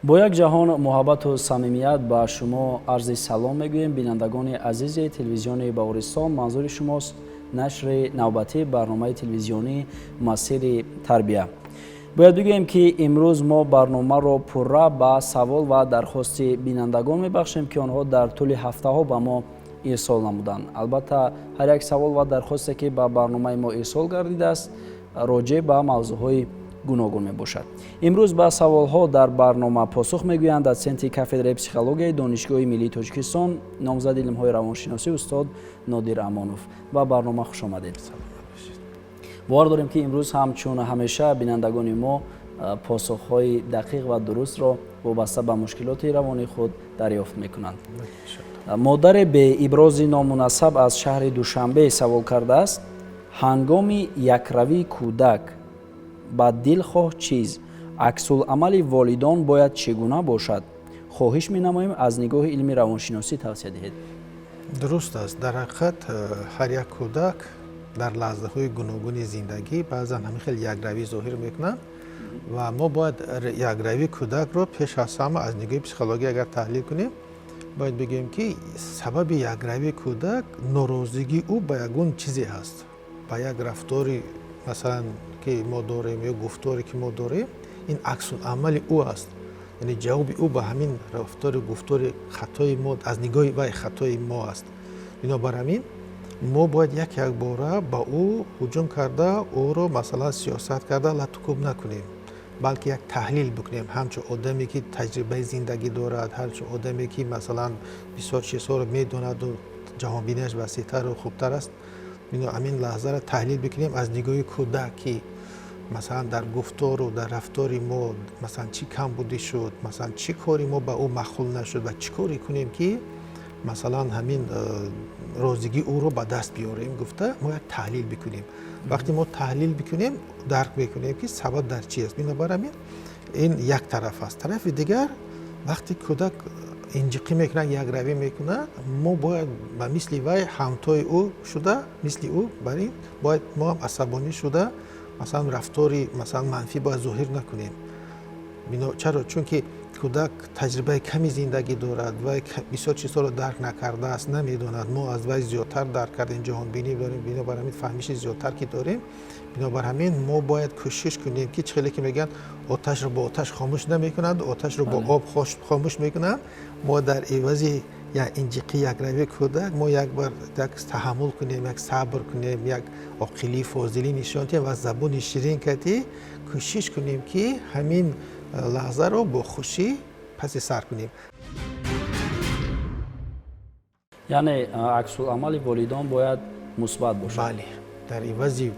Бо як ҷаҳон муҳаббату самимият ба шумо арзи салом мегӯем, бинандагони азизи телевизиони Баҳористон. Манзури шумост нашри навбатии барномаи телевизионии «Масири тарбия». Бояд бигӯем, ки имрӯз мо барномаро пурра ба савол ва дархости бинандагон мебахшем, ки онҳо дар тӯли ҳафтаҳо ба мо ирсол намуданд. Албатта, ҳар як савол ва дархосте, ки ба барномаи мо ирсол гардидааст, роҷеъ ба мавзӯъҳои гуногун мебошад. Имрӯз ба саволҳо дар барнома посух мегӯянд дотсенти кафедраи психологияи Донишгоҳи миллии Тоҷикистон, номзади илмҳои равоншиносӣ устод Нодир Амонов. Ба барнома хуш омадед. Бовар дорем, ки имрӯз ҳам, чун ҳамеша, бинандагони мо посухҳои дақиқ ва дурустро вобаста ба мушкилоти равонии худ дарёфт мекунанд. Модаре бе ибрози ному насаб аз шаҳри Душанбе савол кардааст: ҳангоми якравии кӯдак ба дилхоҳ чиз аксуламали волидон бояд чӣ гуна бошад? Хоҳиш менамоем, аз нигоҳи илми равоншиносӣ тавсия диҳед. Дуруст аст. Дар ҳақиқат, ҳар як кӯдак дар лаҳзаҳои гуногуни зиндагӣ баъзан ҳамин хел якравӣ зоҳир мекунанд ва мо бояд якравии кӯдакро пеш аз ҳама аз нигоҳи психология агар таҳлил кунем, бояд бигӯем, ки сабаби якравии кӯдак норозигии ӯ ба ягон чизе ҳаст, ба як рафтори, масалан, ки мо дорем ё гуфторе, ки мо дорем. Ин аксуламали ӯ аст, яъне ҷавоби ӯ ба ҳамин рафтору гуфтори хатои мо, аз нигоҳи вай хатои мо аст. Бинобар ҳамин, мо бояд як якбора ба ӯ ҳуҷум карда, ӯро, масалан, сиёсат карда, латукӯб накунем, балки як таҳлил бикунем, ҳамчун одаме, ки таҷрибаи зиндагӣ дорад, ҳамчун одаме, ки, масалан, бисёр чизҳоро медонаду ҷаҳонбинияш васеътару хубтар аст. Ҳамин лаҳзаро таҳлил бикунем аз нигоҳи кӯдак, ки, масалан, дар гуфтору дар рафтори мо, масалан, чӣ камбудӣ шуд, масалан, чӣ кори мо ба ӯ маъқул нашуд ва чӣ коре кунем, ки, масалан, ҳамин розигии ӯро ба даст биёрем гуфта, мо як таҳлил бикунем. Вақте мо таҳлил бикунем, дарк мекунем, ки сабаб дар чи аст. Бинобар ҳамин, ин як тараф аст. Тарафи дигар, вақте кӯдак инҷиқӣ мекунад, якравӣ мекунад, мо бояд ба мисли вай, ҳамтои ӯ шуда, мисли ӯ бар ин бояд мо ҳам асабонӣ шуда, масалан, рафтори, масалан, манфӣ бояд зоҳир накунем. Чаро? Чунки кӯдак таҷрибаи ками зиндагӣ дорад, вай бисёр чизҳоро дарк накардааст, намедонад. Мо аз вай зиёдтар дарк кардем, ҷаҳонбинӣ дорем, бинобар ҳамин фаҳмиши зиёдтар ки дорем. Бинобар ҳамин, мо бояд кӯшиш кунем, ки чӣ хеле ки мегӯянд, оташро бо оташ хомӯш намекунанд, оташро бо об хомӯш мекунанд. Мо дар ивази инҷиқи, якравии кӯдак мо як бар як таҳаммул кунем, як сабр кунем, як оқилӣ, фозилӣ нишон диҳем ва забони ширин кардӣ кӯшиш кунем, ки ҳамин лаҳзаро бо хушӣ паси сар кунем. Яъне аксуламали волидон бояд мусбат бошад. Бале, дар ивази,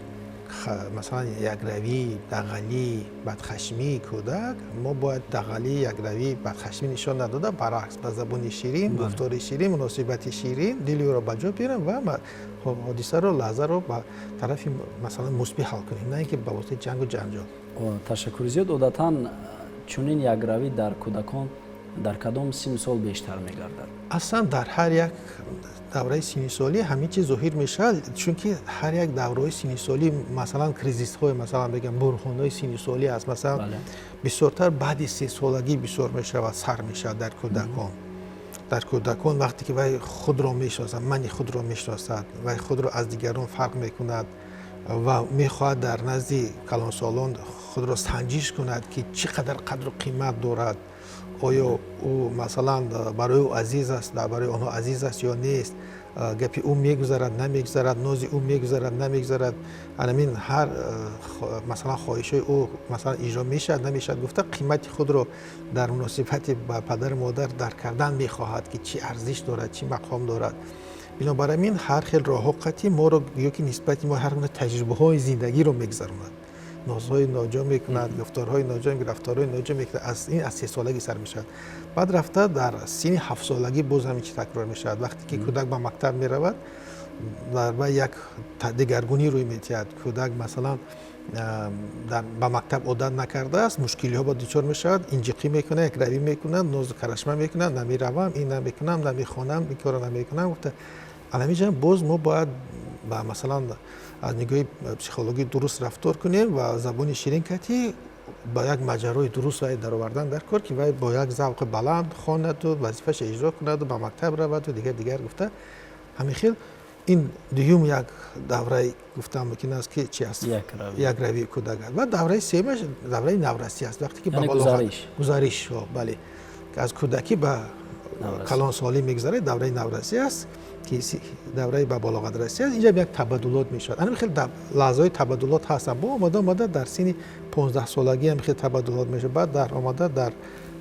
масалан, якравӣ, дағалӣ, бадхашмии кӯдак мо бояд дағалӣ, якравӣ, бадхашмӣ нишон надода, баръакс, ба забони ширин, гуфтори ширин, муносибати ширин дили ӯро ба ҷо биёрем ва ҳодисаро, лаҳзаро ба тарафи, масалан, мусбӣ ҳал кунем, на ин ки ба воситаи ҷангу ҷанҷол. Ташаккури зиёд. Одатан чунин якравӣ дар кӯдакон дар кадом синну сол бештар мегардад? Аслан, дар ҳар як давраи синнисолӣ ҳамин чиз зоҳир мешавад, чунки ҳар як давраҳои синнисолӣ, масалан, кризисҳои, масалан, бигам, буҳронҳои синнисолӣ аст. Масалан, бисёртар баъди 3 солагӣ бисёр мешавад, сар мешавад дар кӯдакон. Вақте ки вай худро мешиносад, мани худро мешиносад, вай худро аз дигарон фарқ мекунад ва мехоҳад дар назди калонсолон худро санҷиш кунад, ки чӣ қадар қадру қимат дорад, оё ӯ, масалан, барои ӯ азиз аст, барои онҳо азиз аст ё нест, гапи ӯ мегузарад, намегузарад, нози ӯ мегузарад, намегузарад, анамин ҳар, масалан, хоҳишҳои ӯ, масалан, иҷро мешавад, намешавад гуфта, қимати худро дар муносибати ба падару модар дарк кардан мехоҳад, ки чӣ арзиш дорад, чӣ мақом дорад. Бинобар ҳамин, ҳар хел роҳҳо қатъи моро ё ки нисбати мо ҳар гуна таҷрибаҳои зиндагиро мегузаронад, нозҳои ноҷо мекунад, гуфторҳои ноҷо, рафторҳои ноҷо мекунад. Аз ин аз 3 солагӣ сар мешавад. Баъд рафта дар синни 7 солагӣ боз ҳамин чи такрор мешавад. Вақте ки кӯдак ба мактаб меравад, дар вай як дигаргунӣ рӯй медиҳад. Кӯдак, масалан, ба мактаб одат накардааст, мушкилиҳо ба дучор мешавад, инҷиқӣ мекунад, якравӣ мекунад, нозу карашма мекунад: намеравам, ин намекунам, намехонам, ин корро намекунам гуфта. Анамиҷа боз мо бояд ба, масалан, аз нигоҳи психологӣ дуруст рафтор кунем ва забони ширин кати. Ба як маҷарои дуруст вай даровардан дар кор, ки вай бо як завқи баланд хонаду, вазифаша иҷро кунаду, ба мактаб раваду, дигар дигар гуфта. Ҳамин хел ин дуюм як давраи, гуфтан мумкин аст, ки чи аст, якравии кӯдак аст. Ва давраи сеюмаш давраи наврасӣ аст, вақте ки ба гузариш, бале, аз кӯдакӣ ба калонсолӣ мегузарад, давраи наврасӣ аст, ки давраи ба балоғатрасӣ аст. Инҷа як табаддулот мешавад. Ана хел лаҳзаҳои табаддулот ҳастанд. Бо омада омада дар синни 15-солагӣ ҳам хел табаддулот мешавад, баъд дар омада дар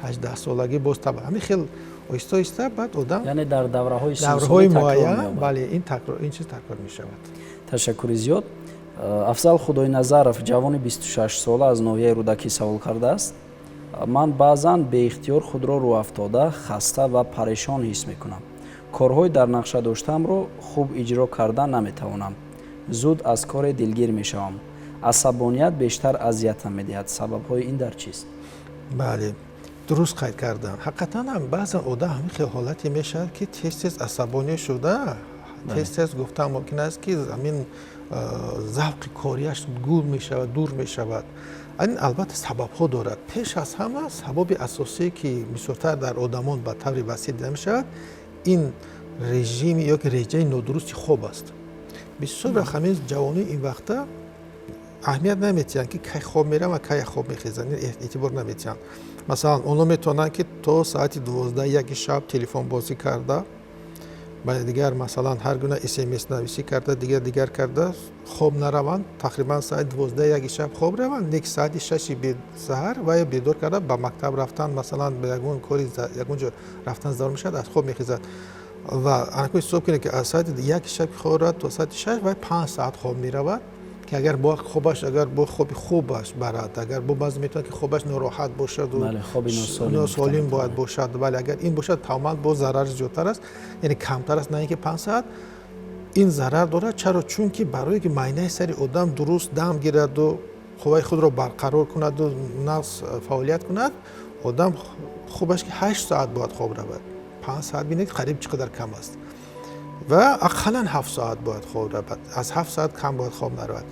18-солагӣ боз ҳамин хел оҳиста оҳиста баъд одам Яъне дар давраҳои давраҳои муайян, бале, ин такрор, ин чиз такрор мешавад. Ташаккури зиёд. Афзал Худойназаров, ҷавони 26-сола аз ноҳияи Рӯдакӣ, савол кардааст: ман баъзан беихтиёр худро рӯафтода, хаста ва парешон ҳис мекунам. Корҳои дар нақша доштаамро хуб иҷро карда наметавонам. Зуд аз коре дилгир мешавам. Асабоният бештар азиятам медиҳад. Сабабҳои ин дар чист? Бале, дуруст қайд кардам. Ҳақиқатан ҳам баъзан одам ҳамин хел ҳолате мешавад, ки тез тез асабонӣ шуда, тез тез, гуфтан мумкин аст, ки ҳамин завқи корияш гул мешавад, дур мешавад. Ин албатта сабабҳо дорад. Пеш аз ҳама сабаби асосие, ки бисёртар дар одамон ба таври васеъ дида мешавад, ин режими ёки реҷаи нодурусти хоб аст. Бисёр вақт ҳамин ҷавонои ин вақта аҳамият наметиҳанд, ки кай хоб мераванд ва кай хоб мехезанд, эътибор наметиҳанд. Масалан, онҳо метавонанд, ки то соати 12-1 шаб телефонбозӣ карда, ба дигар, масалан, ҳар гуна смс нависӣ карда, дигар дигар карда, хоб нараванд, тақрибан соати 12-1 шаб хоб раванд, лекин соати 6 саҳар вай бедор карда, ба мактаб рафтан, масалан, ба ягон кори, ягон ҷо рафтан зарур мешавад, аз хоб мехезад. Ва анакун ҳисоб кунед, ки аз соати 1 шаб хоб равад то соати 6, вай 5 саат хоб меравад, ки агар бо хобаш, агар бо хоби хубаш барад, агар бо баъзе метавонад, ки хобаш нороҳат бошаду носолим бояд бошад, вале агар ин бошад, тамоман боз зарар зиёдтар аст, яъне камтар аст, на ин ки 5 саат. Ин зарар дорад. Чаро? Чунки барое ки майнаи сари одам дуруст дам гираду, қувваи худро барқарор кунаду, нағз фаъолият кунад, одам хубаш ки 8 соат бояд хоб равад. 5 саат, бинед, қариб чӣ қадар кам аст. Ва ақаллан 7 соат бояд хоб равад, аз 7 соат кам бояд хоб наравад.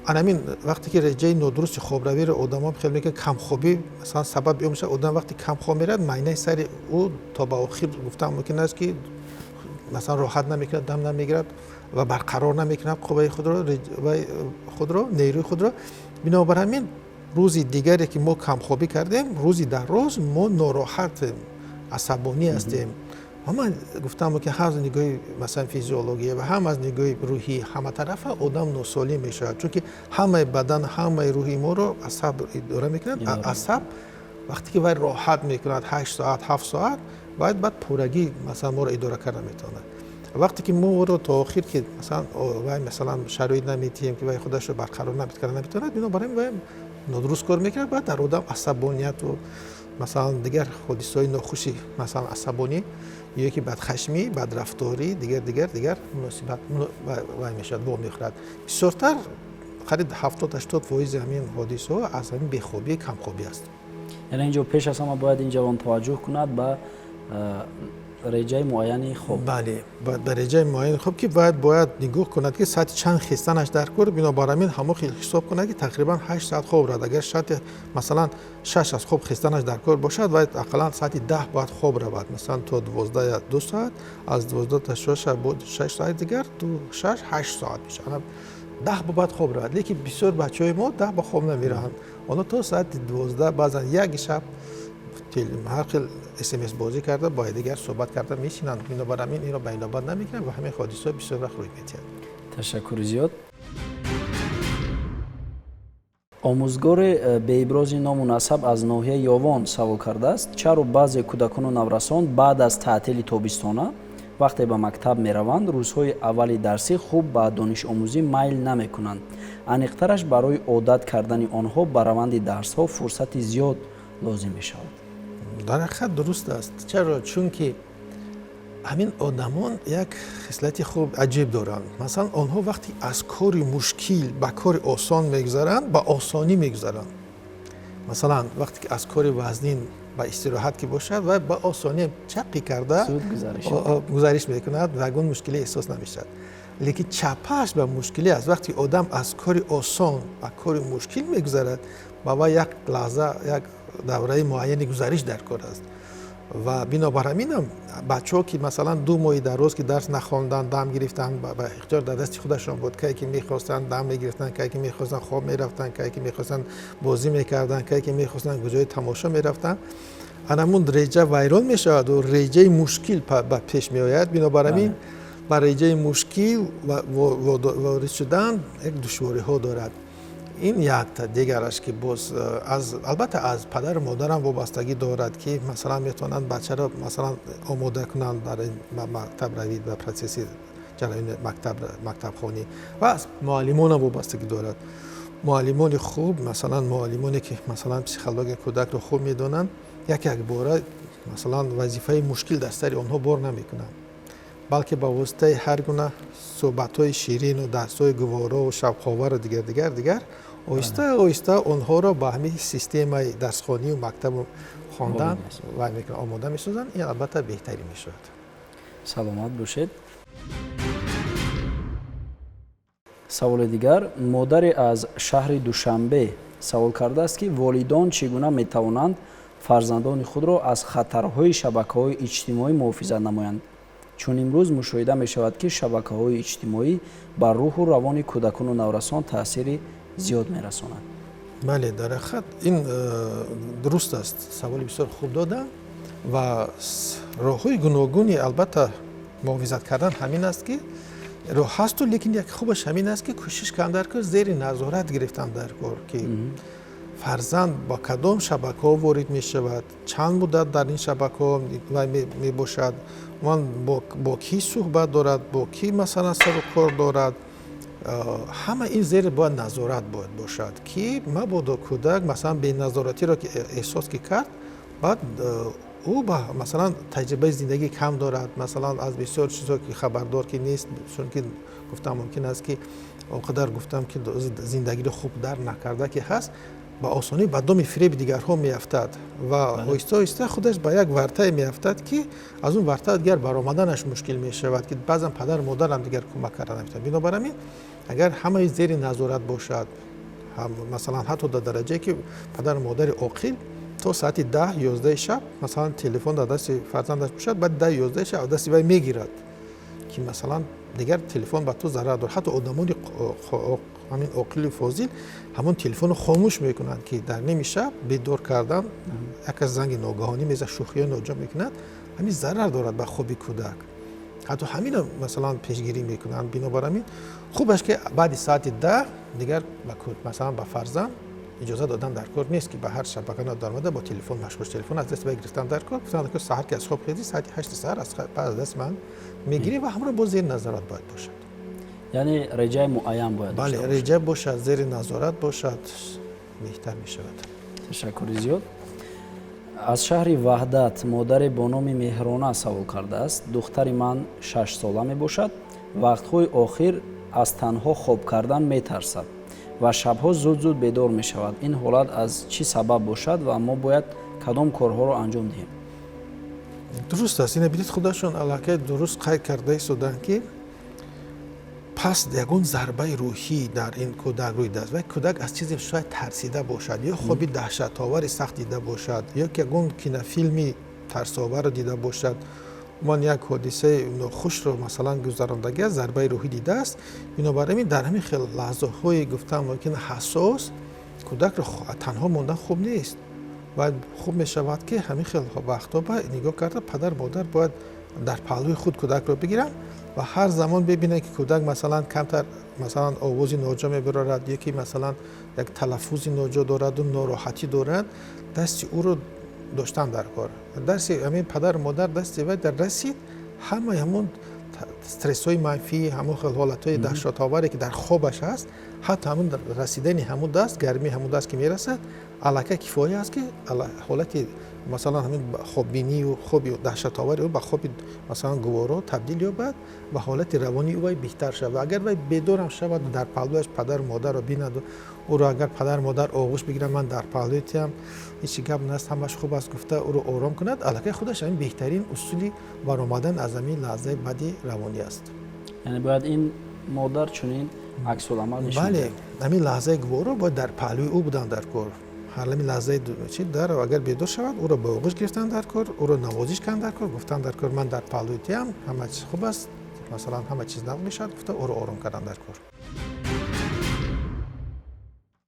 Анамин вақте ки реҷаи нодурусти хобравиро одамон хел мекунад, камхобӣ, масалан, сабаб ё мешавад. Одам вақте кам хоб меравад, майнаи сари ӯ то ба охир, гуфтан мумкин аст, ки масалан, роҳат намекунад, дам намегирад ва барқарор намекунад қувваи худро, нерӯи худро. Бинобар ҳамин рӯзи дигаре, ки мо камхобӣ кардем, рӯзи дар рӯз мо нороҳатем, асабонӣ ҳастем. Ҳама гуфтам, ки ҳам аз нигоҳи, масалан, физиология ва ҳам аз нигоҳи рӯҳӣ, ҳаматарафа одам носолим мешавад, чунки ҳамаи бадан, ҳамаи рӯҳи моро асаб идора мекунад. Асаб вақте ки вай роҳат мекунад 8 соат, 7 соат, бояд баъд пуррагӣ, масалан, моро идора карда метавонад. Вақте ки мо ӯро то охир, ки масалан, вай, масалан, шароит наметиҳем, ки вай худашро барқарор карда наметавонад, бинобар ин вай нодуруст кор мекунад. Баъд дар одам асабонияту, масалан, дигар ҳодисаҳои нохуши, масалан, асабонӣ ё ки бадхашмӣ, бадрафторӣ, дигар дигар дигар муносибат вай мешавад, вомехӯрад. Бисёртар, қариб 70-80 фоизи ҳамин ҳодисаҳо аз ҳамин бехобӣ, камхобӣ аст. Яъне инҷо пеш аз ҳама бояд ин ҷавон таваҷҷӯҳ кунад ба реҷаи муайяни хоб. Бале, ба реҷаи муайяни хоб, ки бояд нигоҳ кунад, ки соати чанд хестанаш дар кор. Бинобар ҳамин ҳамон хел ҳисоб кунад, ки тақрибан 8 соат хоб равад. Агар соати, масалан, 6 аз хоб хестанаш дар кор бошад, бояд ақаллан соати 10 бояд хоб равад, масалан, то 12 2 соат, аз 12 то 6 соати дигар, ду, шаш, 8 соат мешавад. 10 бояд хоб равад. Лекин бисёр бачаҳои мо 10 ба хоб намераванд, онҳо то соати 12, баъзан 1 шаб ҳар хел смс бозӣ карда, бо дигар суҳбат карда мешинанд. Бинобар ҳамин инро ба инобат намекунанд ва ҳамин ҳодисаҳо бисёр вақт рӯй медиҳад. Ташаккури зиёд. Омӯзгори беибрози ному насаб аз ноҳияи Ёвон савол кардааст: чаро баъзе кӯдакону наврасон баъд аз таътили тобистона, вақте ба мактаб мераванд, рӯзҳои аввали дарсӣ хуб ба донишомӯзӣ майл намекунанд? Аниқтараш, барои одат кардани онҳо ба раванди дарсҳо фурсати зиёд лозим мешавад. Дар ҳақиқат дуруст аст. Чаро? Чунки ҳамин одамон як хислати хуб, аҷиб доранд. Масалан, онҳо вақте аз кори мушкил ба кори осон мегузаранд, ба осонӣ мегузаранд. Масалан, вақте ки аз кори вазнин ба истироҳат ки бошад, вай ба осонӣ чаққӣ карда гузариш мекунад ва ягон мушкиле эҳсос намешавад. Лекин чапааш ба мушкилӣ аст. Вақте одам аз кори осон ба кори мушкил мегузарад, ба вай як лаҳза, як давраи муайяни гузариш дар кор аст. Ва бинобар ҳаминам бачаҳо, ки масалан 2 моҳи дароз ки дарс нахонданд, дам гирифтанд, ба ихтиёр дар дасти худашон буд: кае ки мехостанд, дам мегирифтанд, кае ки мехостанд, хоб мерафтанд, кае ки мехостанд, бозӣ мекарданд, кае ки мехостанд, куҷои тамошо мерафтанд. Анамун реҷа вайрон мешаваду реҷаи мушкил ба пеш меояд. Бинобар ҳамин ба реҷаи мушкил ворид шудан як душвориҳо дорад. Ин якта. Дигараш, ки боз аз, албатта, аз падару модарам вобастагӣ дорад, ки масалан метавонанд бачаро масалан омода кунанд барои мактабравӣ, ба процесси ҷараёни мактабхонӣ, ва аз муаллимонам вобастагӣ дорад. Муаллимони хуб, масалан муаллимоне, ки масалан психологияи кӯдакро хуб медонанд, як якбора масалан вазифаи мушкил дар сари онҳо бор намекунанд, балки ба воситаи ҳар гуна суҳбатҳои ширину дарсҳои гуворову шавқовару дигар, дигар, дигар, оҳиста оҳиста онҳоро ба ҳамин системаи дарсхонию мактабу хондан вай мекунанд, омода месозанд. Ин албатта беҳтарин мешавад. Саломат бошед. Саволи дигар: модаре аз шаҳри Душанбе савол кардааст, ки волидон чӣ гуна метавонанд фарзандони худро аз хатарҳои шабакаҳои иҷтимоӣ муҳофизат намоянд, чун имрӯз мушоҳида мешавад, ки шабакаҳои иҷтимоӣ бар рӯҳу равони кӯдакону наврасон таъсири зиёд мерасонад. Бале, дар ҳақиқат ин дуруст аст. Саволи бисёр хуб додам. Ва роҳҳои гуногуни албатта муҳофизат кардан ҳамин аст, ки роҳ ҳасту, лекин як хубаш ҳамин аст, ки кӯшиш кардан дар кор, зери назорат гирифтан дар кор, ки фарзанд ба кадом шабакаҳо ворид мешавад, чанд муддат дар ин шабакаҳо вай мебошад, ман бо кӣ суҳбат дорад, бо кӣ масалан сару кор дорад. Ҳама ин зери бояд назорат бояд бошад, ки мабодо кӯдак масалан беназоратиро ки эҳсос ки кард, баъд ӯ ба масалан таҷрибаи зиндагӣ кам дорад, масалан аз бисёр чизҳо ки хабардор ки нест, чунки гуфтам мумкин аст, ки он қадар гуфтам, ки зиндагиро хуб дарк накарда ки ҳаст, ба осонӣ ба доми фиреби дигарҳо меафтад ва оҳиста оҳиста худаш ба як вартае меафтад, ки аз он варта дигар баромаданаш мушкил мешавад, ки баъзан падару модарам дигар кӯмак карда наметавонад. Бинобар ҳамин агар ҳамаи зери назорат бошад, масалан ҳатто дар дараҷае, ки падару модари оқил то соати 10-11 шаб масалан телефон дар дасти фарзандаш бошад, баъд 10-11 шаб аз дасти вай мегирад, ки масалан дигар телефон ба ту зарар дорад. Ҳатто одамони ҳамин оқили фозил ҳамон телефонро хомӯш мекунанд, ки дар ними шаб бедор кардан, як аз занги ногаҳонӣ меза, шӯхиҳои ноҷо мекунад, ҳамин зарар дорад ба хоби кӯдак. Ҳатто ҳаминро масалан пешгирӣ мекунанд. Бинобар ҳамин хубаш, ки баъди соати 10 дигар масалан ба фарзанд иҷоза додан дар кор нест, ки ба ҳар шабака даромада бо телефон машғул. Телефон аз дасти вай гирифтан дар кор, гуфтан дар кор, саҳар ки аз хоб хезӣ, соати 8 саҳар аз дасти ман мегирӣ ва ҳамроҳ боз зери назорат бояд бошад. Яъне реҷаи муайян бояд. Бале, реҷа бошад, зери назорат бошад, беҳтар мешавад. Ташаккури зиёд. Аз шаҳри Ваҳдат модаре бо номи Меҳрона савол кардааст: духтари ман 6-сола мебошад, вақтҳои охир аз танҳо хоб кардан метарсад ва шабҳо зуд зуд бедор мешавад. Ин ҳолат аз чӣ сабаб бошад ва мо бояд кадом корҳоро анҷом диҳем? Дуруст аст. Ина бинед, худашон аллакай дуруст қайд карда истоданд, ки пас ягон зарбаи рӯҳӣ дар ин кӯдак рӯй даст ва кӯдак аз чизе шояд тарсида бошад, ё хоби даҳшатовари сахт дида бошад, ё ки ягон кинофилми тарсоварро дида бошад, умуман як ҳодисаи нохушро масалан гузарондагӣ аст, зарбаи рӯҳӣ дидааст. Бинобар ҳамин дар ҳамин хел лаҳзаҳои гуфтан мумкин ҳассос кӯдакро танҳо мондан хуб нест ва хуб мешавад, ки ҳамин хел вақтҳо ба нигоҳ карда падар модар бояд дар паҳлӯи худ кӯдакро бигиранд ва ҳар замон бибинанд, ки кӯдак масалан камтар масалан овози ноҷо мебарорад ё ки масалан як талаффузи ноҷо дораду нороҳатӣ дорад, дасти ӯро доштан дар кор. Дасти ҳамин падару модар дасти вай дар расид, ҳамаи ҳамон стрессҳои манфӣ, ҳамон хел ҳолатҳои даҳшатоваре, ки дар хобаш ҳаст, ҳатто ҳамон расидани ҳамон даст, гармии ҳамон даст ки мерасад, аллакай кифоя аст, ки ҳолати масалан ҳамин хоббинию хоби даҳшатовари ӯ ба хоби масалан гуворо табдил ёбад ва ҳолати равонии ӯ вай беҳтар шавад. Ва агар вай бедорам шавад, дар паҳлӯяш падару модарро бинаду ӯро агар падару модар оғӯш бигиранд, ман дар паҳлӯи туям, ҳеҷ гап нест, ҳамаш хуб аст, гуфта ӯро ором кунад, аллакай худаш ҳамин беҳтарин усули баромадан аз ҳамин лаҳзаи бади равонӣ аст. Яъне бояд ин Модар чунин аксуламал нишон. Бале, ҳамин лаҳзаи гуворо бояд дар паҳлӯи ӯ будан дар кор. Ҳамин лаҳзаи чи дар агар бедор шавад, ӯро ба оғӯш гирифтан дар кор, ӯро навозиш кардан дар кор, гуфтан дар кор: ман дар паҳлӯи туям, ҳама чиз хуб аст, масалан, ҳама чиз нағз мешавад, гуфта ӯро ором кардан дар кор.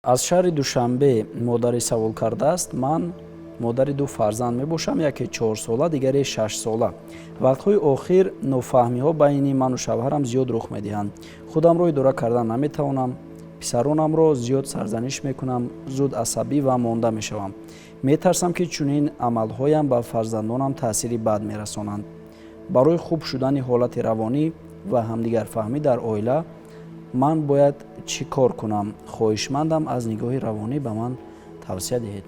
Аз шаҳри Душанбе модаре савол кардааст: ман модари ду фарзанд мебошам, яке 4-сола, дигаре 6-сола. Вақтҳои охир нофаҳмиҳо байни ману шавҳарам зиёд рух медиҳанд. Худамро идора кардан наметавонам. Писаронамро зиёд сарзаниш мекунам, зуд асабӣ ва монда мешавам. Метарсам, ки чунин амалҳоям ба фарзандонам таъсири бад мерасонанд. Барои хуб шудани ҳолати равонӣ ва ҳамдигарфаҳмӣ дар оила ман бояд чӣ кор кунам? Хоҳишмандам, аз нигоҳи равонӣ ба ман тавсия диҳед.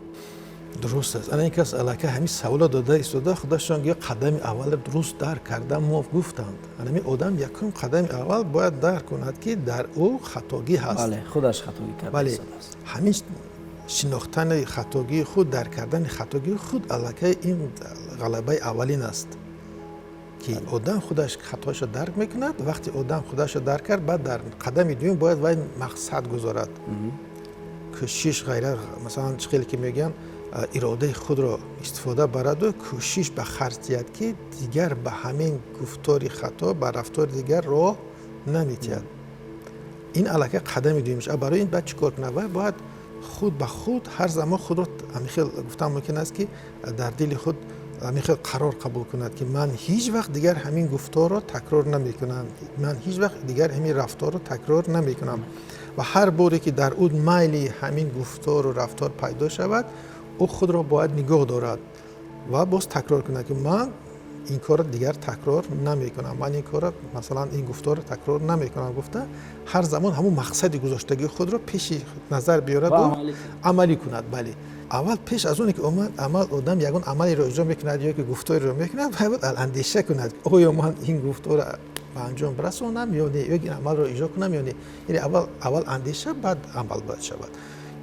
Дуруст аст. Ана ин кас аллакай ҳамин саволо дода истода, худашон гӯё қадами аввалро дуруст дарк карда мо гуфтанд. Анами одам якум қадами аввал бояд дарк кунад, ки дар ӯ хатогӣ ҳаст. Бале, худаш хатогӣ карда. Бале, ҳамин шинохтани хатогии худ, дарк кардани хатогии худ аллакай ин ғалабаи аввалин аст, ки одам худаш хатоашро дарк мекунад. Вақте одам худашро дарк кард, баъд дар қадами дуюм бояд вай мақсад гузорад, кӯшиш, ғайра, масалан, чӣ хеле ки мегӯянд, иродаи худро истифода бараду кӯшиш ба харҷ диҳад, ки дигар ба ҳамин гуфтори хато, ба рафтори дигар роҳ наметиҳад. Ин аллакай қадами дуюм мешавад. Барои ин бояд чӣ кор кунад? Вай бояд худ ба худ ҳар замон худро ҳамин хел, гуфтан мумкин аст, ки дар дили худ ҳамин хел қарор қабул кунад, ки ман ҳеҷ вақт дигар ҳамин гуфторро такрор намекунам, ман ҳеҷ вақт дигар ҳамин рафторро такрор намекунам. Ва ҳар боре ки дар ӯ майли ҳамин гуфтору рафтор пайдо шавад, ӯ худро бояд нигоҳ дорад ва боз такрор кунад, ки ман ин корро дигар такрор намекунам, ман ин корро, масалан, ин гуфторро такрор намекунам, гуфта ҳар замон ҳамун мақсади гузоштагии худро пеши назар биёраду амалӣ кунад. Бале, аввал пеш аз оне ки омад амал, одам ягон амалеро иҷро мекунад ё ки гуфтореро мекунад, бояд андеша кунад: оё ман ин гуфторро ба анҷом расонам ё не, ё ин амалро иҷро кунам ё не. Яъне аввал андеша, баъд амал бояд шавад.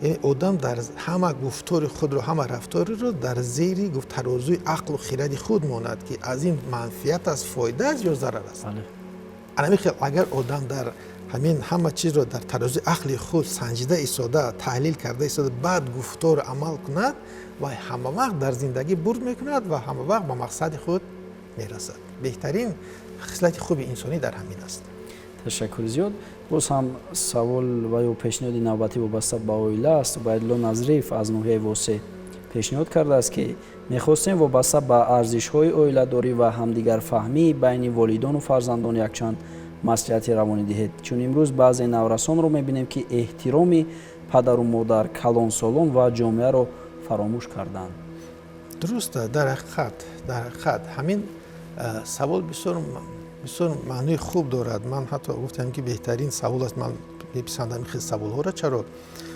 Яъне одам дар ҳама гуфтори худро, ҳама рафториро дар зери гуфт тарозуи ақлу хиради худ монад, ки аз ин манфиат аст, фоида аст ё зарар аст. Ҳамин хел агар одам дар ҳамин ҳама чизро дар тарозуи ақли худ санҷида истода, таҳлил карда истода, баъд гуфтору амал кунад, вай ҳама вақт дар зиндагӣ бурд мекунад ва ҳама вақт ба мақсади худ мерасад. Беҳтарин хислати хуби инсонӣ дар ҳамин аст. Ташаккури зиёд. Боз ҳам савол ва ё пешниҳоди навбатӣ вобаста ба оила аст. Убайдулло Назриев аз ноҳияи Восе пешниҳод кардааст, ки мехостем вобаста ба арзишҳои оиладорӣ ва ҳамдигарфаҳмии байни волидону фарзандон якчанд маслиҳати равонӣ диҳед, чун имрӯз баъзе наврасонро мебинем, ки эҳтироми падару модар, калонсолон ва ҷомеаро фаромӯш карданд. Дуруст, дар ҳақиқат ҳамин савол бисёр бисёр маънои хуб дорад. Ман ҳатто гуфтам, ки беҳтарин савол аст. Ман меписандам ин хел саволҳоро. Чаро?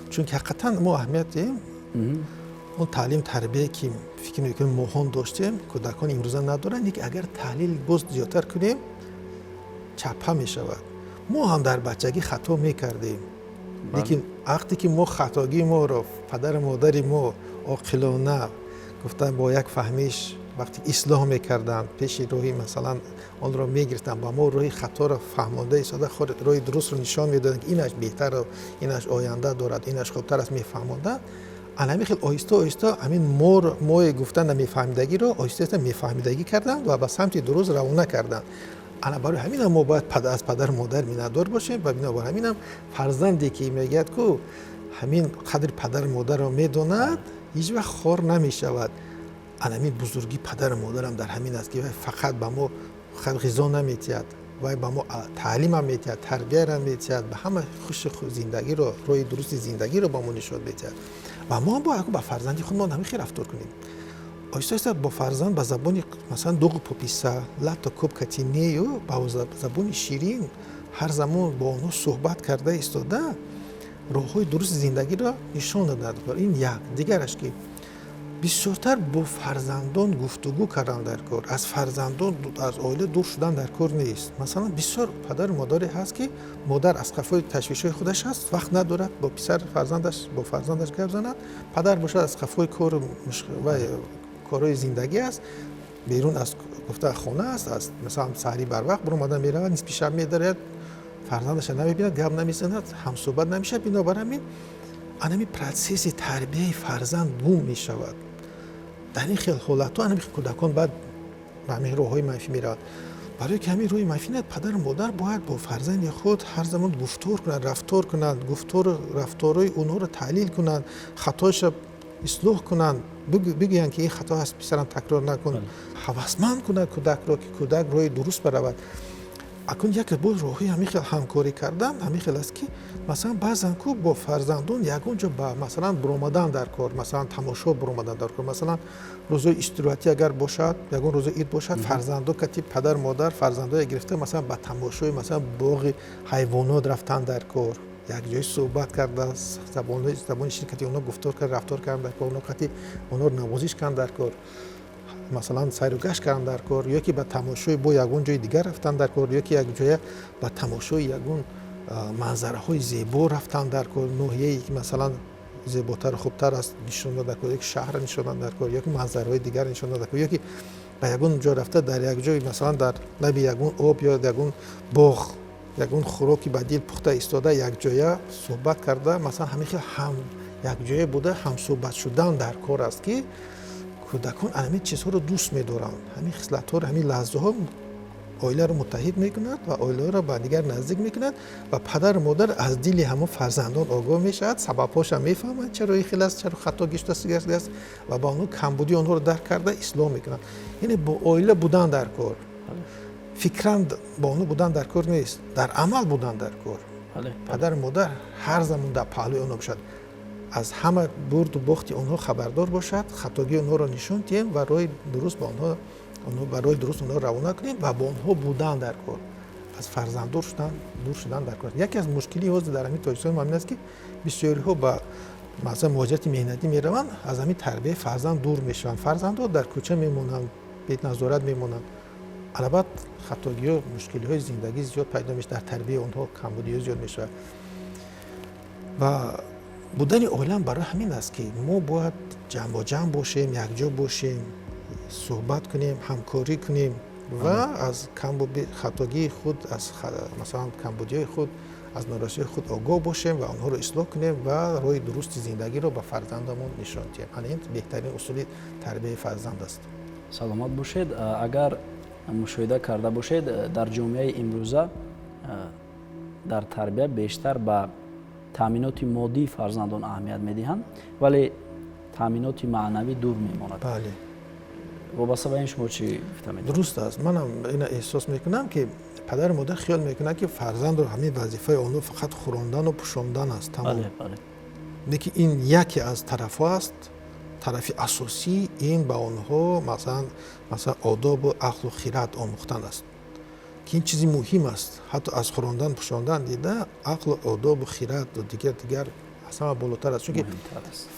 Чунки ҳақиқатан мо аҳамият диҳем, он таълим тарбия, ки фикр мекунем, моҳон доштем, кӯдакон имрӯза надоранд. Лекин агар таҳлил боз зиёдтар кунем, чаппа мешавад. Мо ҳам дар бачагӣ хато мекардем, лекин вақте ки мо хатогии моро падару модари мо оқилона гуфта, бо як фаҳмиш вақте ислоҳ мекарданд, пеши роҳи, масалан, онро мегирифтанд, ба мо роҳи хаторо фаҳмонда истода, роҳи дурустро нишон медоданд, ки инаш беҳтар, инаш оянда дорад, инаш хубтар аст, мефаҳмонданд. Ана ҳамин хел оҳиста оҳиста ҳамин мое гуфта намефаҳмидагиро оҳиста оҳиста мефаҳмидагӣ карданд ва ба самти дуруст равона карданд. Ана барои ҳаминам мо бояд аз падару модар миннатдор бошем. Ва бинобар ҳаминам фарзанде ки мегӯяд ку ҳамин қадри падару модарро медонад, ҳеҷ вақт хор намешавад. Ана ҳамин бузургии падару модарам дар ҳамин аст, ки вай фақат ба мо фақат ғизо наметиҳад, вай ба мо таълимам метиҳад, тарбиярам метиҳад, ба ҳама хуши зиндагиро, роҳи дурусти зиндагиро ба мо нишон метиҳад. Ва мо ҳам бояд ба фарзанди худмон ҳамин хел рафтор кунем. Оҳиста оҳиста бо фарзанд ба забони, масалан, дуғу пописа, лату кӯб катинею, ба забони ширин ҳар замон бо онҳо суҳбат карда истода, роҳҳои дурусти зиндагиро нишон додад. Ин як. Дигараш, ки бисёртар бо фарзандон гуфтугӯ кардан дар кор, аз фарзандон, аз оила дур шудан дар кор нест. Масалан, бисёр падару модаре ҳаст, ки модар аз қафои ташвишҳои худаш ҳаст, вақт надорад бо писар фарзандаш, бо фарзандаш гап занад. Падар бошад, аз қафои кору корҳои зиндагӣ аст, берун аз гуфта хона аст, аз, масалан, саҳарӣ барвақт баромада меравад, нисфи шаб медарояд. Фарзандаша намебинад, гап намезанад, ҳамсӯҳбат намешавад. Бинобар ҳамин анами процесси тарбияи фарзанд гум мешавад. Дар ин хел ҳолатҳо анами кӯдакон баъд ба ҳамин роҳҳои манфӣ меравад. Барои ки ҳамин роҳи манфӣ над, падару модар бояд бо фарзанди худ ҳар замон гуфтор кунанд, рафтор кунанд, гуфтору рафторҳои онҳоро таҳлил кунанд, хатояшро ислоҳ кунанд, бигӯянд, ки ин хато аст, писарам, такрор накун, ҳавасманд кунад кӯдакро, ки кӯдак роҳи дуруст баравад. Акун яке боз роҳҳои ҳамин хел ҳамкорӣ кардан ҳамин хел аст, ки масалан, баъзан ку бо фарзандон ягон ҷо ба, масалан, буромадан дар кор, масалан, тамошо буромадан дар кор, масалан, рӯзои истироҳатӣ агар бошад, ягон рӯзои ид бошад, фарзандо кати падар модар фарзандое гирифта, масалан, ба тамошои, масалан, боғи ҳайвонот рафтан дар кор, якҷои суҳбат карда, забони ширин кати онҳо гуфтор кард, рафтор кардан дар кор, онҳо кати онҳоро навозиш кардан дар кор, масалан, сайру гашт кардан дар кор, ё ки ба тамошои бо ягон ҷои дигар рафтан дар кор, ё ки якҷоя ба тамошои ягон манзараҳои зебо рафтан дар кор, ноҳияе ки, масалан, зеботару хубтар аст, нишон дар кор, ё ки шаҳрро нишон дар кор, ё ки манзараҳои дигар нишон дар кор, ё ки ба ягон ҷо рафта, дар як ҷой, масалан, дар лаби ягон об ё ягон боғ, ягон хӯроки ба дил пухта истода, якҷоя суҳбат карда, масалан, ҳамин хел ҳам якҷоя буда, ҳамсӯҳбат шудан дар кор аст, ки кӯдакон ҳамин чизҳоро дӯст медоранд. Ҳамин хислатҳоро, ҳамин лаҳзаҳо оиларо муттаҳид мекунад ва оиларо ба дигар наздик мекунад ва падару модар аз дили ҳамон фарзандон огоҳ мешавад, сабабҳоша мефаҳмад, чаро ин хел аст, чаро хато гиштааст аст, ва ба онҳо камбудии онҳоро дарк карда, ислоҳ мекунад. Яъне бо оила будан дар кор, фикран бо онҳо будан дар кор нест, дар амал будан дар кор. Падару модар ҳар замон дар паҳлӯи онҳо бошад, аз ҳама бурду бохти онҳо хабардор бошад, хатогии онҳоро нишон диҳем ва роҳи дуруст ба онҳо ба роҳи дуруст онҳоро равона кунем ва бо онҳо будан дар кор, аз фарзанддор шудан дур шудан дар кор. Яке аз мушкилии ҳозир дар ҳамин Тоҷикистон ҳамин аст, ки бисёриҳо ба, масалан, муҳоҷирати меҳнатӣ мераванд, аз ҳамин тарбияи фарзанд дур мешаванд, фарзандҳо дар кӯча мемонанд, беназорат мемонанд. Албат, хатогиҳо, мушкилиҳои зиндагӣ зиёд пайдо мешавад, дар тарбияи онҳо камбудиҳо зиёд мешавад. Ва будани оилам барои ҳамин аст, ки мо бояд ҷамъбоҷамъ бошем, якҷо бошем, суҳбат кунем, ҳамкорӣ кунем ва аз хатогии худ, аз, масалан, камбудиҳои худ, аз норасиҳои худ огоҳ бошем ва онҳоро ислоҳ кунем ва роҳи дурусти зиндагиро ба фарзандамон нишон диҳем. Ана ин беҳтарин усули тарбияи фарзанд аст. Саломат бошед. Агар мушоҳида карда бошед, дар ҷомеаи имрӯза дар тарбия бештар ба таъминоти моддии фарзандон аҳамият медиҳанд, вале таъминоти маънавӣ дур мемонад. Вобаста ба ин шумо чӣ гуфта метавонед? Дуруст аст. Манам ина эҳсос мекунам, ки падару модар хиёл мекунанд, ки фарзандро ҳамин вазифаи онҳо фақат хӯрондану пӯшондан аст, тамом. Лекин ин яке аз тарафҳо аст. Тарафи асосӣ ин ба онҳо, масалан, одобу ақлу хират омӯхтан аст, ки ин чизи муҳим аст. Ҳатто аз хӯрондан, пӯшондан дида ақлу одобу хирату дигар дигар аз ҳама болотар аст, чунки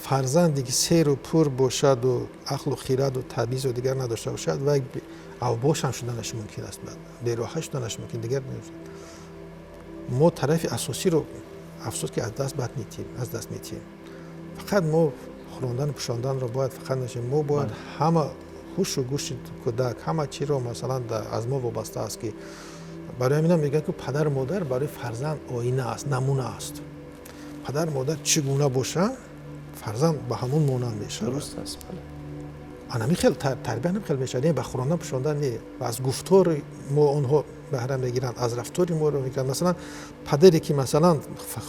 фарзанде ки серу пур бошаду ақлу хираду табизу дигар надошта бошад, вай авбошам шуданаш мумкин аст, бероҳа шуданаш мумкин, дигар. Мо тарафи асосиро, афсӯс, ки аз даст бад метиҳем, аз даст метиҳем. Фақат мо хӯрондану пӯшонданро бояд фақат нашем, мо бояд ҳама ҳушу гӯши кӯдак, ҳама чиро, масалан, аз мо вобаста аст, ки барои ҳаминам мегӯянд, ки падару модар барои фарзанд оина аст, намуна аст. Падару модар чӣ гуна бошанд, фарзанд ба ҳамон монанд мешавад. Анами хел тарбия ҳам хел мешавад. Не ба хӯрондан, пӯшондан не, аз гуфтори мо онҳо баҳра мегиранд, аз рафтори моро мегиранд. Масалан, падаре ки, масалан,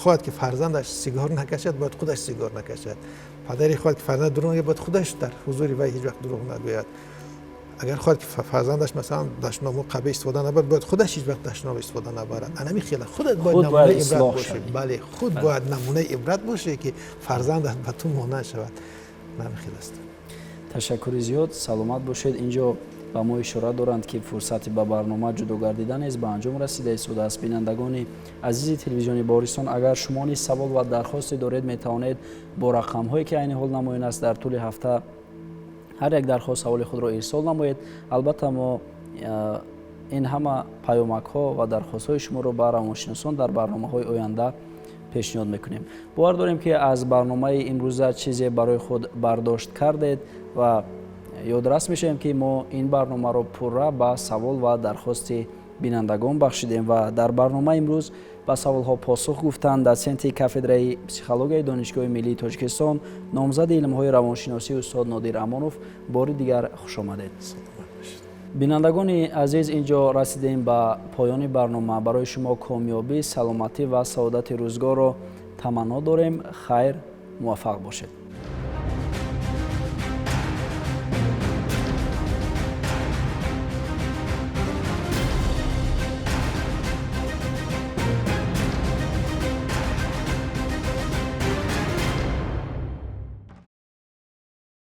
хоҳад, ки фарзандаш сигор накашад, бояд худаш сигор накашад. Падаре хоҳад, ки фарзанд дурӯғ нагӯяд, бояд худаш дар ҳузури вай ҳеҷ вақт дурӯғ нагӯяд. Агар хоҳад, ки фарзандаш, масалан, дашному қабеҳ истифода набарад, бояд худаш ҳеҷ вақт дашном истифода набарад. Анами хела худат бояд намунаи ибрат бошӣ. Бале, худ бояд намунаи ибрат бошӣ, ки фарзандат ба ту монанд шавад. Ҳамин хел аст. Ташаккури зиёд, саломат бошед. Инҷо ба мо ишора доранд, ки фурсати ба барнома ҷудо гардида низ ба анҷом расида истодааст. Бинандагони азизи телевизиони Баҳористон, агар шумо низ савол ва дархосте доред, метавонед бо рақамҳое, ки айни ҳол намоён аст, дар тӯли ҳафта ҳар як дархост, саволи худро ирсол намоед. Албатта, мо ин ҳама паёмакҳо ва дархостҳои шуморо ба равоншиносон дар барномаҳои оянда пешниҳод мекунем. Бовар дорем, ки аз барномаи имрӯза чизе барои худ бардошт кардед ва ёдрас мешавем, ки мо ин барномаро пурра ба савол ва дархости Бинандагон бахшидем ва дар барномаи имрӯз ба саволҳо посух гуфтанд дотсенти кафедраи психологияи Донишгоҳи миллии Тоҷикистон, номзади илмҳои равоншиносӣ устод Нодир Амонов. Бори дигар хушомадед. Бинандагони азиз, ин ҷо расидем ба поёни барнома. Барои шумо комёбӣ, саломатӣ ва саодати рӯзгорро таманно дорем. Хайр, муваффақ бошед.